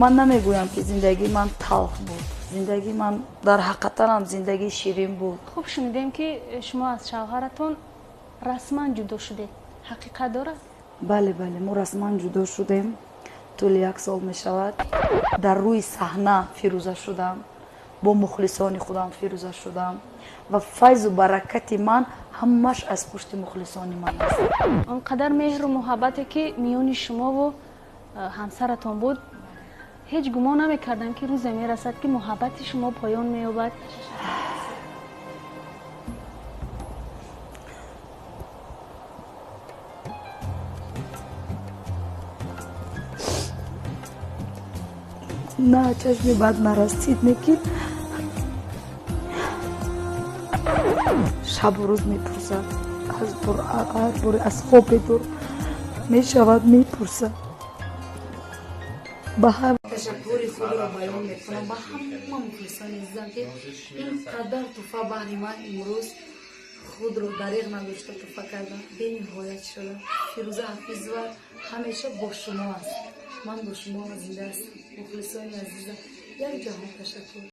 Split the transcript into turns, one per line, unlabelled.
Ман намегӯям, ки зиндагии ман талх буд. Зиндагии ман дар ҳақиқатанам зиндагии ширин буд.
Хуб, шунидем, ки шумо аз шавҳаратон расман ҷудо шудед. Ҳақиқат дорад?
Бале, бале, мо расман ҷудо шудем, тӯли як сол мешавад. Дар рӯи саҳна фирӯза шудам, бо мухлисони худам фирӯза шудам ва файзу баракати ман ҳамаш аз пушти мухлисони ман аст.
Он қадар меҳру муҳаббате, ки миёни шумову ҳамсаратон буд, ҳеҷ гумон намекардам, ки рӯзе мерасад, ки муҳаббати шумо поён меёбад.
На, чашми бад нарасид, лекин шабу рӯз мепурсад. Ҳар боре аз хоб бедор мешавад, мепурсад. Ба ҳар ташаккури худро баён мекунам ба ҳама мухлисони азизам, ки ин қадар туҳфа баҳри ман имрӯз худро дариғ надошта туҳфа кардам. Бениҳоят шудам. Фирӯза Ҳафизова ҳамеша бо шумо аст. Ман бо шумо зинда ҳастам. Мухлисони азизам, як ҷаҳон ташаккур.